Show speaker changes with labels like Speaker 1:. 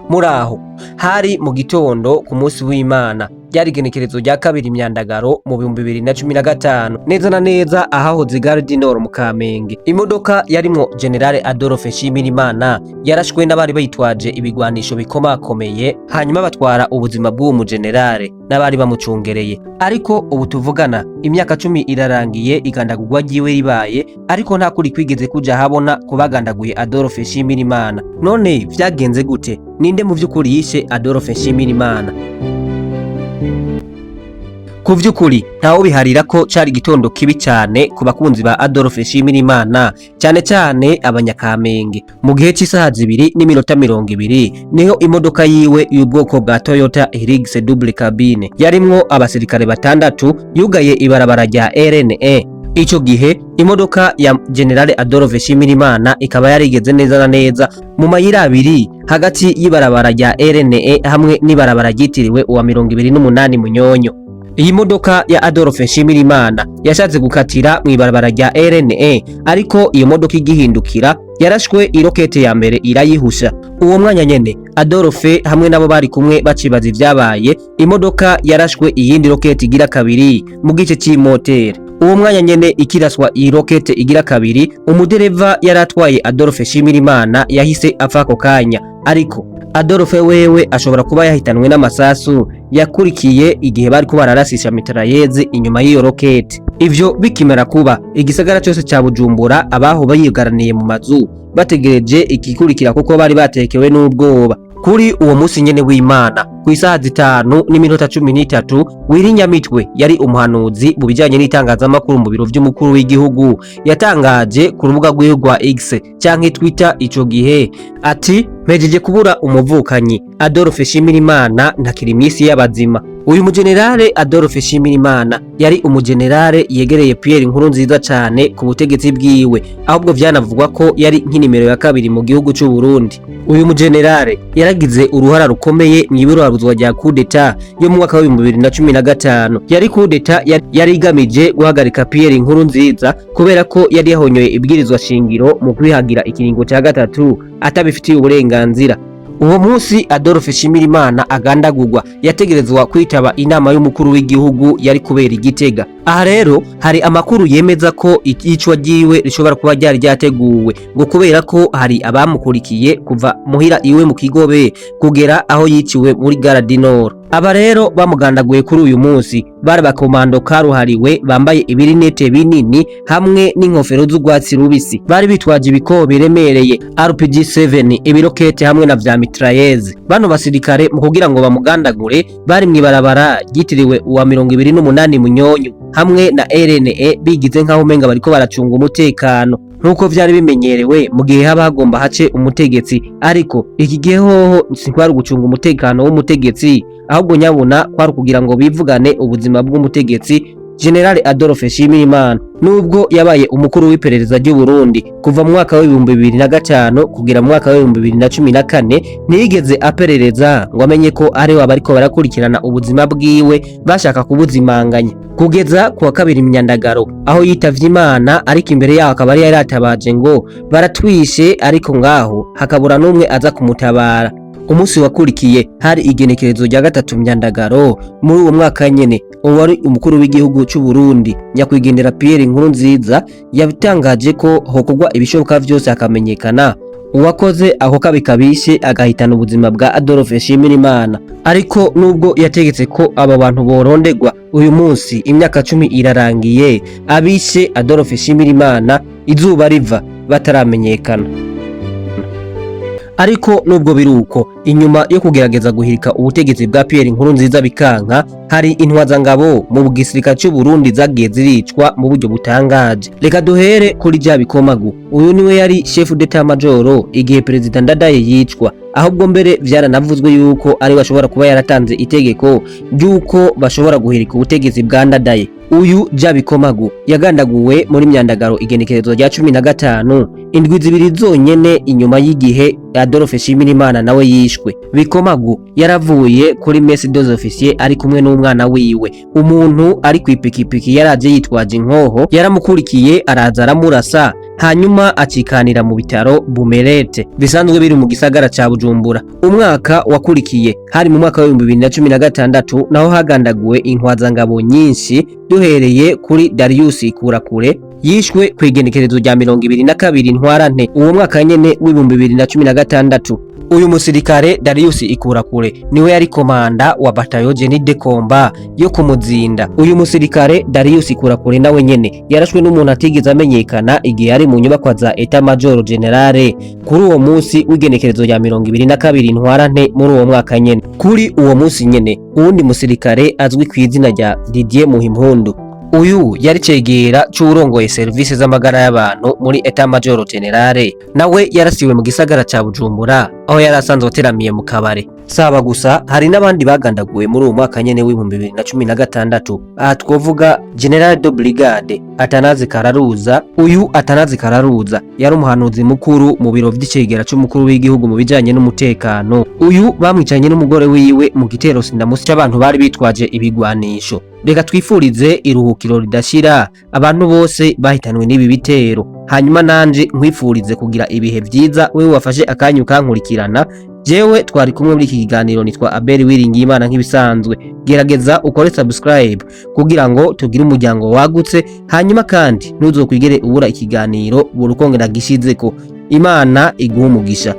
Speaker 1: Muraho, hari mu gitondo ku munsi w'Imana, ryari igenekerezo rya 2 Myandagaro mu 2015, neza na neza ahahoze Gare du Nord mu Kamenge. Imodoka yarimwo General Adolphe Nshimirimana yarashwe n'abari bayitwaje ibigwanisho bikomakomeye, hanyuma batwara ubuzima bw'uwo mugenerale n'abari bamucungereye. Ariko ubu tuvugana imyaka 10 irarangiye igandagurwa ryiwe ribaye, ariko nta kuri kwigeze kuja habona kubagandaguye Adolphe Nshimirimana. None vyagenze gute? Ninde mu vy'ukuri yishe Adolphe Nshimirimana? Ku vy'ukuri ntawe biharira ko cari igitondo kibi cane ku bakunzi ba Adolphe Nshimirimana, cyane cyane abanyakamenge. Mu gihe c'isaha 2:20 niho imodoka yiwe y'ubwoko bwa Toyota Hilux double cabine yarimwo abasirikare batandatu yugaye ibarabara rya RNE. Ico gihe imodoka ya General Adolphe Nshimirimana ikaba yarigeze neza na neza mu mayira abiri hagati y'ibarabara rya RNE hamwe n'ibarabara ryitiriwe uwa 28 Munyonyo. Iyi modoka ya Adolphe Nshimirimana yashatse gukatira mu ibarabara rya RNE, ariko iyo modoka igihindukira yarashwe irokete ya mbere irayihusha. Uwo mwanya nyene Adolphe hamwe nabo bari kumwe bacibaza ivyabaye, imodoka yarashwe iyindi rokete igira kabiri mu gice c'imoteri. Uwo mwanya nyene ikiraswa iyi rokete igira kabiri, umudereva yaratwaye Adolphe Nshimirimana yahise apfa ako kanya, ariko Adolphe wewe ashobora kuba yahitanwe n'amasasu yakurikiye igihe bariko bararasisha mitrailleuses inyuma y'iyo rokete. Ivyo bikimara kuba, igisagara cyose ca Bujumbura abaho bayigaraniye mu mazu bategereje ikikurikira, kuko bari batekewe n'ubwoba. Kuri uwo munsi nyene w'Imana ku isaha 5:13, Willy Nyamitwe yari umuhanuzi mu bijanye n'itangazamakuru mu biro vy'umukuru w'igihugu yatangaje ku rubuga rwiwe rwa X canke Twitter ico gihe ati: "Mpejeje kubura umuvukanyi Adolphe Nshimirimana, ntakiri mw'isi y'abazima." Uyu mugenerale Adolphe Nshimirimana yari umugenerale yegereye Pierre Nkurunziza cane ku butegetsi bwiwe, ahubwo vyanavugwa ko yari nk'inimero ya kabiri mu gihugu c'u Burundi. Uyu mugenerale yaragize uruhara rukomeye mw'iburabuzwa rya coup d'état yo mu mwaka wa 2015. Yari coup d'état yari igamije guhagarika Pierre Nkurunziza kubera ko yari yahonyoye ibwirizwa shingiro mu kwihagira ikiringo ca gatatu atabifitiye uburenganzira. Uwo munsi Adolphe Nshimirimana agandagurwa yategerezwa kwitaba inama y'umukuru w'igihugu yari kubera Igitega. Aha rero hari amakuru yemeza ko iyicwa ryiwe rishobora kuba ryari ryateguwe, ngo kubera ko hari abamukurikiye kuva muhira iwe mu Kigobe kugera aho yiciwe muri Gare du Nord. Aba rero bamugandaguye kuri uyu munsi bari abakomando karuhariwe bambaye ibirinete binini hamwe n'inkofero z'urwatsi rubisi. Bari bitwaje ibikoho biremereye, RPG-7, ibirokete hamwe na vya mitrailleuses. Bano basirikare mu kugira ngo bamugandagure bari mw'ibarabara ryitiriwe uwa 28 Munyonyo hamwe na RNE, bigize nk'aho umenga bariko baracunga umutekano nk'uko vyari bimenyerewe mu gihe haba hagomba hace umutegetsi. Ariko iki gihe hoho si kwari ugucunga umutekano w'umutegetsi, ahubwo nyabuna kwari kugira ngo bivugane ubuzima bw'umutegetsi General Adolphe Nshimirimana. Nubwo yabaye umukuru w'iperereza ry'u Burundi kuva mu mwaka wa 2005 kugera mu mwaka wa 2014, ntiyigeze aperereza ngo amenye ko ari abariko barakurikirana ubuzima bwiwe bashaka kubuzimanganya, kugeza ku wa 2 Myandagaro aho yitavye Imana. Ariko imbere yaho akaba yari yaratabaje ngo baratwishe, ariko ngaho hakabura n'umwe aza kumutabara. Umunsi wakurikiye hari igenekerezo rya 3 Myandagaro muri uwo mwaka nyene, uwari umukuru w'igihugu c'u Burundi nyakwigendera Pierre Nkurunziza yabitangaje ko hokorwa ibishoboka vyose hakamenyekana uwakoze ako kabi kabishe agahitana ubuzima bwa Adolphe Nshimirimana. Ariko nubwo yategetse ko abo bantu borondegwa, uyu munsi imyaka 10 irarangiye abishe Adolphe Nshimirimana izuba riva bataramenyekana. Ariko nubwo biruko, inyuma yo kugerageza guhirika ubutegetsi bwa Pierre Nkurunziza bikanka, hari intwazangabo mu gisirikare cy'u Burundi zagiye ziricwa mu buryo butangaje. Reka duhere kuri Jean Bikomagu. Uyu niwe yari chef d'état major igihe Perezida Ndadaye yicwa, ahubwo mbere vyaranavuzwe yuko ari bashobora kuba yaratanze itegeko ry'uko bashobora guhirika ubutegetsi bwa Ndadaye. Uyu Jean Bikomagu yagandaguwe muri Myandagaro igenekerezo rya 15, indwi 2 zonyene inyuma y'igihe Adolphe Nshimirimana nawe yishwe. Bikomagu yaravuye kuri messe des officiers ari kumwe n'umwana wiwe. Umuntu ari kwipikipiki yaraje yitwaje inkoho yaramukurikiye, araza aramurasa. Hanyuma acikanira mu bitaro Bumerete bisanzwe biri mu gisagara ca Bujumbura. Umwaka wakurikiye, hari mu mwaka wa 2016, naho hagandaguwe intwazangabo nyinshi, duhereye kuri Darius Kurakure yishwe kw'igenekerezo rya 22 Ntwarante uwo mwaka nyene w'2016. Uyu musirikare Darius Ikurakure niwe yari komanda wa batayo génie de combat yo kumuzinda. Uyu musirikare Darius Ikurakure nawe nyene yarashwe n'umuntu atigeze amenyekana igihe yari mu nyubakwa za État-Major Général kuri uwo munsi w'igenekerezo rya 22 Ntwarante muri uwo mwaka nyene. Kuri uwo munsi nyene, uwundi musirikare azwi ku izina rya Didier Muhimpundu, uyu yari cegera c'uwurongoye serivisi z'amagara y'abantu muri État-Major Général, nawe yarasiwe mu gisagara ca Bujumbura aho yari asanzwe ateramiye mu kabare. Saba gusa, hari n'abandi bagandaguwe muri uwo mwaka nyene w'2016. Aha twovuga Général de Brigade Atanazi Kararuza. Uyu Atanazi Kararuza yari umuhanuzi mukuru mu biro vy'icegera c'umukuru w'igihugu mu bijanye n'umutekano. Uyu bamwicanye n'umugore wiwe mu gitero sindamusi c'abantu bari bitwaje ibigwanisho. Reka twifurize iruhukiro ridashira abantu bose bahitanwe n'ibi bitero, hanyuma nanje nkwifurize kugira ibihe vyiza, wewe wafashe akanya ukankurikirana. Jewe twari kumwe muri iki kiganiro nitwa Abel Wiringiyimana. Nk'ibisanzwe, gerageza ukore subscribe kugira ngo tugire umuryango wagutse, hanyuma kandi ntuzokwigere ubura ikiganiro buri uko ngenda gishizeko. Imana iguhe umugisha.